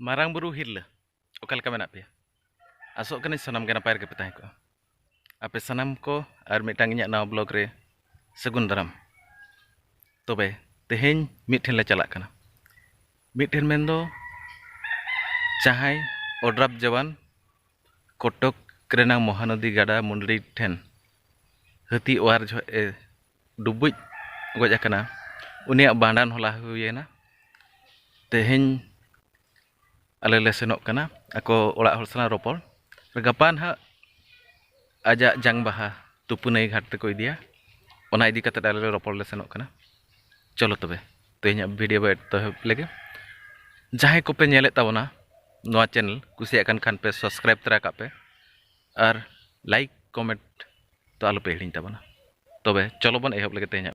ᱢᱟᱨᱟᱝ ᱵᱩᱨᱩ ᱦᱤᱨᱞᱟᱹ ᱚᱠᱟ ᱞᱮᱠᱟ ᱢᱮᱱᱟᱜ ᱯᱮᱭᱟ? ᱟᱥᱚᱜ ᱠᱟᱹᱱᱟᱹᱧ ᱥᱟᱱᱟᱢ ᱜᱮ ᱱᱟᱯᱟᱭ ᱨᱮᱜᱮ ᱯᱮ ᱛᱟᱦᱮᱸ ᱠᱚᱜᱼᱟ᱾ ᱟᱯᱮ ᱥᱟᱱᱟᱢ ᱠᱚ ᱟᱨ ᱢᱤᱫᱴᱟᱝ ᱤᱧᱟᱹᱜ ᱱᱟᱣᱟ ᱵᱞᱚᱜ ᱨᱮ ᱥᱟᱹᱜᱩᱱ ᱫᱟᱨᱟᱢ᱾ ᱛᱚᱵᱮ ᱛᱮᱦᱮᱧ ᱢᱤᱫ ᱴᱷᱮᱱ ᱞᱮ ᱪᱟᱞᱟᱜ ᱠᱟᱱᱟ᱾ ᱢᱤᱫ ᱴᱷᱮᱱ ᱢᱮᱱᱫᱚ ᱡᱟᱦᱟᱸᱭ ᱚᱰᱨᱟᱯ ᱡᱟᱣᱟᱱ ᱠᱚᱴᱚᱠ ᱨᱮᱱᱟᱜ ᱢᱚᱦᱟᱱᱚᱫᱤ ᱜᱟᱰᱟ ᱢᱩᱰᱨᱤ ᱴᱷᱮᱱ ᱦᱟᱹᱛᱤ ᱚᱣᱟᱨ ᱡᱚᱦᱚᱜ ᱮ ᱰᱩᱵᱩᱡ ᱜᱚᱡ ᱟᱠᱟᱱᱟ, ᱩᱱᱤᱭᱟᱜ ᱵᱷᱟᱸᱰᱟᱱ ᱦᱚᱞᱟ ᱦᱩᱭᱮᱱᱟ᱾ ᱛᱮᱦᱮᱧ ᱟᱞᱮ ᱞᱮ ᱥᱮᱱᱚᱜ ᱠᱟᱱᱟ ᱟᱠᱚ ᱚᱲᱟᱜ ᱦᱚᱲ ᱥᱟᱞᱟᱜ ᱨᱚᱯᱚᱲ᱾ ᱜᱟᱯᱟ ᱱᱟᱦᱟᱜ ᱟᱡᱟᱜ ᱡᱟᱝ ᱵᱟᱦᱟ ᱛᱩᱯᱩᱱᱟᱹᱭ ᱜᱷᱟᱴ ᱛᱮᱠᱚ ᱤᱫᱤᱭᱟ, ᱚᱱᱟ ᱤᱫᱤ ᱠᱟᱛᱮ ᱟᱞᱮ ᱞᱮ ᱨᱚᱯᱚᱲ ᱞᱮ ᱥᱮᱱᱚᱜ ᱠᱟᱱᱟ᱾ ᱪᱚᱞᱚ ᱛᱚᱵᱮ ᱛᱮᱦᱮᱧᱟᱜ ᱵᱷᱤᱰᱤᱭᱳ ᱵᱚ ᱮᱛᱚᱦᱚᱵ ᱞᱮᱜᱮ᱾ ᱡᱟᱦᱟᱸᱭ ᱠᱚᱯᱮ ᱧᱮᱞᱮᱫ ᱛᱟᱵᱚᱱᱟ ᱱᱚᱣᱟ ᱪᱮᱱᱮᱞ ᱠᱩᱥᱤᱭᱟᱜ ᱠᱟᱱ ᱠᱷᱟᱱ ᱯᱮ ᱥᱟᱵᱥᱠᱨᱟᱭᱤᱵ ᱛᱚᱨᱟ ᱠᱟᱜ ᱯᱮ ᱟᱨ ᱞᱟᱭᱤᱠ ᱠᱚᱢᱮᱱᱴ ᱛᱚ ᱟᱞᱚᱯᱮ ᱦᱤᱲᱤᱧ ᱛᱟᱵᱚᱱᱟ᱾ ᱛᱚᱵᱮ ᱪᱚᱞᱚ ᱵᱚᱱ ᱮᱦᱚᱵ ᱞᱮᱜᱮ ᱛᱮᱦᱮᱧᱟᱜ᱾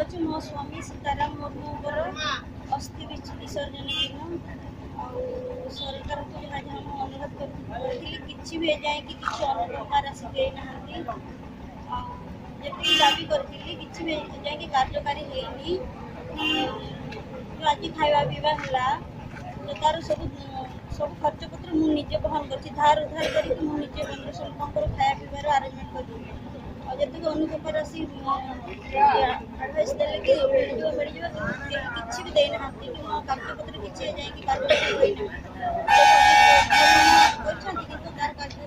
ହେଉଛି ମୋ ସ୍ୱାମୀ ସୀତାରାମ ମୁର୍ମୁଙ୍କର ଅସ୍ଥି ବିସର୍ଜନ ଦିନ। ଆଉ ସରକାରଙ୍କୁ ଯାହା ଯାହା ମୁଁ ଅନୁରୋଧ କରିଥିଲି, କିଛି ବି ଏଯାଏଁକି କିଛି ଅନୁକମ୍ପା ରାଶି ଦେଇନାହାନ୍ତି। ଆଉ ଯେତିକି ଦାବି କରିଥିଲି, କିଛି ବି ଏଯାଏଁକି କାର୍ଯ୍ୟକାରୀ ହେଇନି। ଯେଉଁ ଆଜି ଖାଇବା ପିଇବା ହେଲା, ତ ତାର ସବୁ ସବୁ ଖର୍ଚ୍ଚ ପତ୍ର ମୁଁ ନିଜେ ବହନ କରିଛି। ଧାର ଉଧାର କରିକି ମୁଁ ନିଜେ 1500 ଲୋକଙ୍କର ଖାଇବା ପିଇବାର ଆରେଞ୍ଜମେଣ୍ଟ କରିଛି। ଆଉ ଯେତିକି ଅନୁକମ୍ପା ରାଶି ଆଡ଼ଭାଇସ୍ ଦେଲେ କି ମିଳିଯିବ ମିଳିଯିବ, କିନ୍ତୁ କେହି କିଛି ବି ଦେଇନାହାନ୍ତି କି ମୋ କାଗଜପତ୍ର କିଛି ଏଯାଏଁକି କାର୍ଯ୍ୟକାରୀ ହୋଇନାହିଁ। କରିଛନ୍ତି, କିନ୍ତୁ ତାର କାର୍ଯ୍ୟ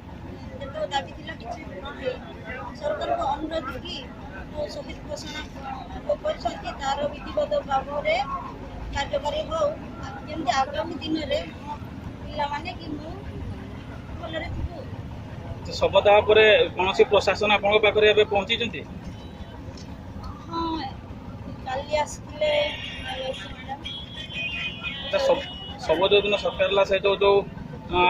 ଯେତେବେଳେ ଦାବି ଥିଲା, କିଛି ବି ପୂରଣ ହେଇନି। ସରକାରଙ୍କୁ ଅନୁରୋଧ କି ଯେଉଁ ଶହୀଦ ଘୋଷଣା କରିଛନ୍ତି, ତାର ବିଧିବଦ୍ଧ ଭାବରେ କାର୍ଯ୍ୟକାରୀ ହଉ, ଯେମିତି ଆଗାମୀ ଦିନରେ ମୋ ପିଲାମାନେ କି ମୁଁ ଭଲରେ ଥିବୁ। ଶବଦାହ ପରେ କୌଣସି ପ୍ରଶାସନ ଆପଣଙ୍କ ପାଖରେ ଏବେ ପହଞ୍ଚିଛନ୍ତି? ହଁ, କାଲି ଆସିଥିଲେ ମ୍ୟାଡ଼ାମ୍। ଆଚ୍ଛା, ଶବ ଯୋଉ ଦିନ ସତ୍କାର ହେଲା, ସେ ଯୋଉ ଯୋଉ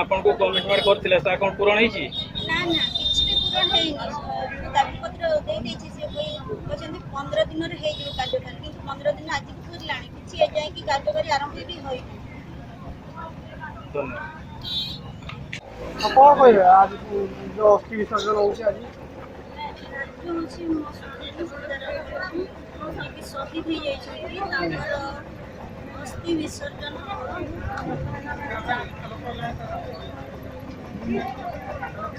ଆପଣଙ୍କୁ କମିଟମେଣ୍ଟ କରିଥିଲେ, ତାହା କ'ଣ ପୂରଣ ହେଇଛି? ନା ନା, କିଛି ବି ପୂରଣ ହେଇନି। ମୁଁ ଦାବିପତ୍ର ଦେଇ ଦେଇଛି। ସେ କହିଛନ୍ତି 15 ଦିନରେ ହେଇଯିବ କାର୍ଯ୍ୟକାରୀ, କିନ୍ତୁ 15 ଦିନ ଆଜିକୁ ପୁରିଲାଣି, କିଛି ଏଯାଏଁକି କାର୍ଯ୍ୟକାରୀ ଆରମ୍ଭ ବି ହୋଇନି। ଧନ୍ୟବାଦ। କ'ଣ କହିବେ, ଆଜି ଯୋଉ ଅସ୍ଥି ବିସର୍ଜନ ହେଉଛି ଆଜି? ଆଜି ହେଉଛି ମୋ ସ୍ୱାମୀ ସୀତାରାମ ମୁର୍ମୁ ଯିଏକି ଶହୀଦ ହେଇଯାଇଛନ୍ତି, ତାଙ୍କର ଅସ୍ଥି ବିସର୍ଜନ ହେବ।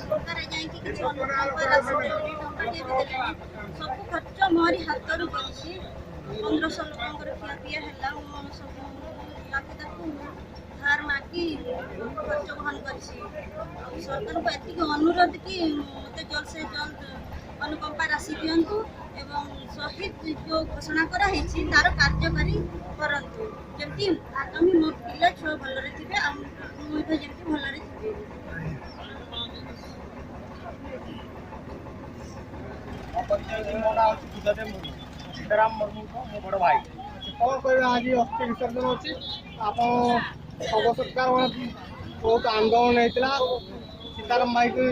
ସରକାର ଯାଇକି କିଛି ଅନୁକମ୍ପା ରାଶି ଦେଲେନି, ଟଙ୍କାଟିଏ ବି ଦେଲେନି। ସବୁ ଖର୍ଚ୍ଚ ମୋରି ହାତରୁ କରିଛି। 1500 ଲୋକଙ୍କର ଖିଆପିଆ ହେଲା। ମୁଁ ସବୁ ତାକୁ ତାକୁ ମୁଁ ଧାର ମାଗି ଖର୍ଚ୍ଚ ବହନ କରିଛି। ଆଉ ସରକାରଙ୍କୁ ଏତିକି ଅନୁରୋଧ କି ମୋତେ ଜଲ୍ଦ ସେ ଜଲ୍ଦ ଅନୁକମ୍ପା ରାଶି ଦିଅନ୍ତୁ ଏବଂ ଶହୀଦ ଯେଉଁ ଘୋଷଣା କରାହେଇଛି, ତାର କାର୍ଯ୍ୟକାରୀ କରନ୍ତୁ, ଯେମିତି ଆଗାମୀ ମୋ ପିଲା ଛୁଆ ଭଲରେ ଥିବେ ଆଉ ମୁଁ ମଧ୍ୟ ଯେମିତି ଭଲରେ ଥିବି। ମୋ ପରିଚୟ, ମୋ ନାଁ ହେଉଛି ବୁଦ୍ଧଦେବ ମୁର୍ମୁ, ସୀତାରାମ ମୁର୍ମୁଙ୍କ ମୋ ବଡ଼ ଭାଇ। କ'ଣ କହିବେ, ଆଜି ଅସ୍ଥି ବିସର୍ଜନ ଅଛି, ଆପଣ ଶବ ସତ୍କାର ବହୁତ ଆନ୍ଦୋଳନ ହେଇଥିଲା, ସୀତାରାମ ଭାଇକୁ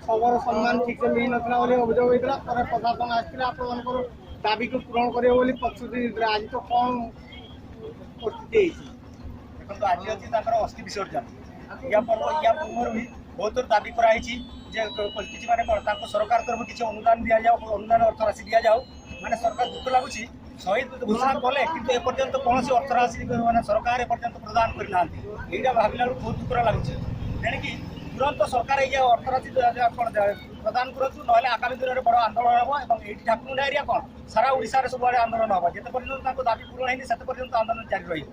ଶବର ସମ୍ମାନ ଠିକ୍ ସେ ମିଳିନଥିଲା ବୋଲି ଅଭିଯୋଗ ହେଇଥିଲା, ପରେ ପ୍ରଶାସନ ଆସିଥିଲା, ଆପଣମାନଙ୍କର ଦାବିକୁ ପୂରଣ କରିବ ବୋଲି ପ୍ରତିଶ୍ରୁତି ଦେଇଥିଲା, ଆଜି ତ କ'ଣ ପରିସ୍ଥିତି ହେଇଛି? ଦେଖନ୍ତୁ, ଆଜି ଅଛି ତାଙ୍କର ଅସ୍ଥି ବିସର୍ଜନ। ୟା ପୂର୍ବରୁ ବି ବହୁତ ଥର ଦାବି କରାହେଇଛି ଯେ କିଛି ମାନେ କ'ଣ ତାଙ୍କୁ ସରକାର ତରଫରୁ କିଛି ଅନୁଦାନ ଦିଆଯାଉ, ଅନୁଦାନ ଅର୍ଥ ରାଶି ଦିଆଯାଉ। ମାନେ ସରକାର, ଦୁଃଖ ଲାଗୁଛି, ଶହୀଦ ଘୋଷଣା କଲେ, କିନ୍ତୁ ଏପର୍ଯ୍ୟନ୍ତ କୌଣସି ଅର୍ଥ ରାଶି ମାନେ ସରକାର ଏପର୍ଯ୍ୟନ୍ତ ପ୍ରଦାନ କରିନାହାନ୍ତି। ଏଇଟା ଭାବିଲା ବେଳକୁ ବହୁତ ଦୁଃଖ ଲାଗୁଛି। ତେଣିକି ତୁରନ୍ତ ସରକାର ଏଇ ଯେ ଅର୍ଥ ରାଶି କ'ଣ ପ୍ରଦାନ କରନ୍ତୁ, ନହେଲେ ଆଗାମୀ ଦିନରେ ବଡ଼ ଆନ୍ଦୋଳନ ହେବ ଏବଂ ଏଇଠି ଠାକୁରମୁଣ୍ଡା ଏରିଆ କ'ଣ, ସାରା ଓଡ଼ିଶାରେ ସବୁଆଡ଼େ ଆନ୍ଦୋଳନ ହେବ। ଯେତେ ପର୍ଯ୍ୟନ୍ତ ତାଙ୍କ ଦାବି ପୂରଣ ହେଇନି, ସେତେ ପର୍ଯ୍ୟନ୍ତ ଆନ୍ଦୋଳନ ଜାରି ରହିବ।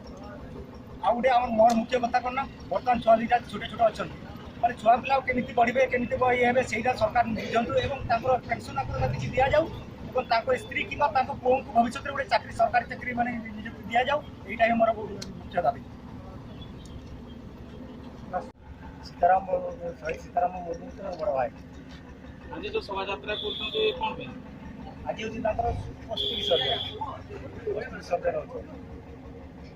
ଆଉ ଗୋଟେ ଆମର ମୋର ମୁଖ୍ୟ କଥା କ'ଣ ନା, ବର୍ତ୍ତମାନ ଛୁଆ ଦୁଇଟା ଛୋଟ ଛୋଟ ଅଛନ୍ତି, ମାନେ ଛୁଆ ପିଲା କେମିତି ବଢ଼ିବେ, କେମିତି ଇଏ ହେବେ, ସେଇଟା ସରକାର ବୁଝନ୍ତୁ ଏବଂ ତାଙ୍କର ପେନ୍ସନ୍ ଆକାରରେ କିଛି ଦିଆଯାଉ ଏବଂ ତାଙ୍କ ସ୍ତ୍ରୀ କିମ୍ବା ତାଙ୍କ ପୁଅଙ୍କୁ ଭବିଷ୍ୟତରେ ଗୋଟେ ଚାକିରି, ସରକାରୀ ଚାକିରି ମାନେ ନିଯୁକ୍ତି ଦିଆଯାଉ। ଏଇଟା ହିଁ ମୋର ମୁଖ୍ୟ ଦାବି। ସୀତାରାମ, ଶହୀଦ ସୀତାରାମ ମୁର୍ମୁଙ୍କର ବଡ଼ ଭାଇ। ଆଜି ଯୋଉ ଶୋଭାଯାତ୍ରା କରୁଛନ୍ତି, କ'ଣ ପାଇଁ? ଆଜି ହେଉଛି ତାଙ୍କର ଅସ୍ଥି ବିସର୍ଜନ, ଅସ୍ଥି ବିସର୍ଜନ ହେଉଛି।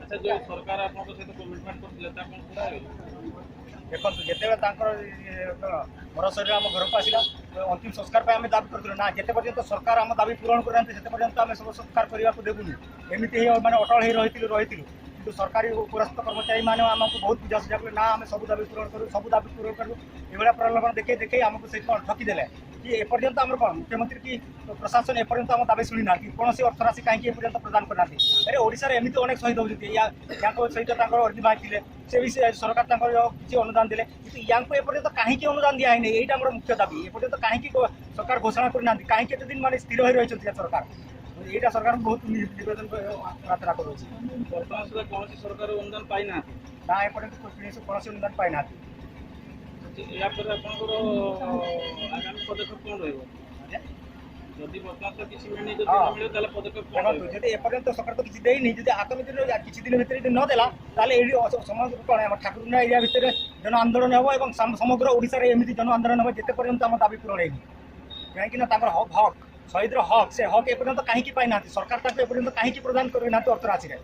ଆଚ୍ଛା, ଯୋଉ ସରକାର ଆପଣଙ୍କ ସହିତ କମିଟମେଣ୍ଟ କରିଥିଲେ, ତା କ'ଣ ପୁରା ହେଇଗଲା? ଦେଖନ୍ତୁ, ଯେତେବେଳେ ତାଙ୍କର କ'ଣ ମର ଶରୀର ଆମ ଘରକୁ ଆସିଲା, ଅନ୍ତିମ ସଂସ୍କାର ପାଇଁ ଆମେ ଦାବି କରିଥିଲୁ ନା, ଯେତେ ପର୍ଯ୍ୟନ୍ତ ସରକାର ଆମ ଦାବି ପୂରଣ କରିନାହାନ୍ତି, ସେତେ ପର୍ଯ୍ୟନ୍ତ ଆମେ ସବୁ ସଂସ୍କାର କରିବାକୁ ଦେବୁନି। ଏମିତି ହିଁ ମାନେ ଅଟଳ ହେଇ ରହିଥିଲୁ। କିନ୍ତୁ ସରକାରୀ ଉପରସ୍ଥ କର୍ମଚାରୀମାନେ ଆମକୁ ବହୁତ ବୁଝାସୁଝା କଲେ ନା, ଆମେ ସବୁ ଦାବି ପୂରଣ କରିବୁ, ସବୁ ଦାବି ପୂରଣ କରିବୁ। ଏଭଳିଆ ପ୍ରଲୋଭନ ଦେଖେଇ ଦେଖେଇ ଆମକୁ ସେ କ'ଣ ଠକିଦେଲେ କି ଏପର୍ଯ୍ୟନ୍ତ ଆମର କ'ଣ ମୁଖ୍ୟମନ୍ତ୍ରୀ କି ପ୍ରଶାସନ ଏପର୍ଯ୍ୟନ୍ତ ଆମ ଦାବି ଶୁଣିନାହାନ୍ତି, କୌଣସି ଅର୍ଥରାଶି କାହିଁକି ଏପର୍ଯ୍ୟନ୍ତ ପ୍ରଦାନ କରିନାହାନ୍ତି? ଆରେ, ଓଡ଼ିଶାରେ ଏମିତି ଅନେକ ଶହୀଦ ହେଉଛନ୍ତି। ୟାଙ୍କ ସହିତ ତାଙ୍କର ଅର୍ଜୁନ ଭାଇ ଥିଲେ, ସେ ବି ସେ ସରକାର ତାଙ୍କର କିଛି ଅନୁଦାନ ଦେଲେ, କିନ୍ତୁ ୟାଙ୍କୁ ଏପର୍ଯ୍ୟନ୍ତ କାହିଁକି ଅନୁଦାନ ଦିଆହେଇନି? ଏଇଟା ଆମର ମୁଖ୍ୟ ଦାବି। ଏପର୍ଯ୍ୟନ୍ତ କାହିଁକି ସରକାର ଘୋଷଣା କରିନାହାନ୍ତି? କାହିଁକି ଏତେ ଦିନ ମାନେ ସ୍ଥିର ହୋଇ ରହିଛନ୍ତି ସରକାର? ଏଇଟା ସରକାରଙ୍କୁ ବହୁତ ନିବେଦନ ପ୍ରାର୍ଥନା କରୁଛି। ବର୍ତ୍ତମାନ ସୁଦ୍ଧା କୌଣସି ସରକାର ଅନୁଦାନ ପାଇନାହାନ୍ତି? ନା, ଏପର୍ଯ୍ୟନ୍ତ କୌଣସି ଅନୁଦାନ ପାଇନାହାନ୍ତି। ୟା ପରେ ଆପଣଙ୍କର ଆଗାମୀ ପଦକ୍ଷେପ କ'ଣ ରହିବ? ଯଦି ବର୍ତ୍ତମାନ ତ କିଛି ମିଳିନି, ଯଦି ନ ମିଳିବ, ତାହେଲେ ପଦକ୍ଷେପ କ'ଣ ଦେଖନ୍ତୁ, ରହିବ? ଯଦି ଏପର୍ଯ୍ୟନ୍ତ ସରକାର ତ କିଛି ଦେଇନି, ଯଦି ଆଗାମୀ ଦିନରେ କିଛି ଦିନ ଭିତରେ ଯଦି ନ ଦେଲା, ତାହେଲେ ଏଇଠି ସମସ୍ତ କ'ଣ ଆମ ଠାକୁରମୁଣ୍ଡା ଏରିଆ ଭିତରେ ଜନ ଆନ୍ଦୋଳନ ହେବ ଏବଂ ସମଗ୍ର ଓଡ଼ିଶାରେ ଏମିତି ଜନ ଆନ୍ଦୋଳନ ହେବ, ଯେତେ ପର୍ଯ୍ୟନ୍ତ ଆମ ଦାବି ପୂରଣ ହେଇନି। କାହିଁକି ନା ତାଙ୍କର ହକ୍, ହକ୍ ଶହୀଦର ହକ୍, ସେ ହକ୍ ଏପର୍ଯ୍ୟନ୍ତ କାହିଁକି ପାଇନାହାନ୍ତି? ସରକାର ତାଙ୍କୁ ଏପର୍ଯ୍ୟନ୍ତ କାହିଁକି ପ୍ରଦାନ କରିନାହାନ୍ତି ଅର୍ଥରାଶିରେ?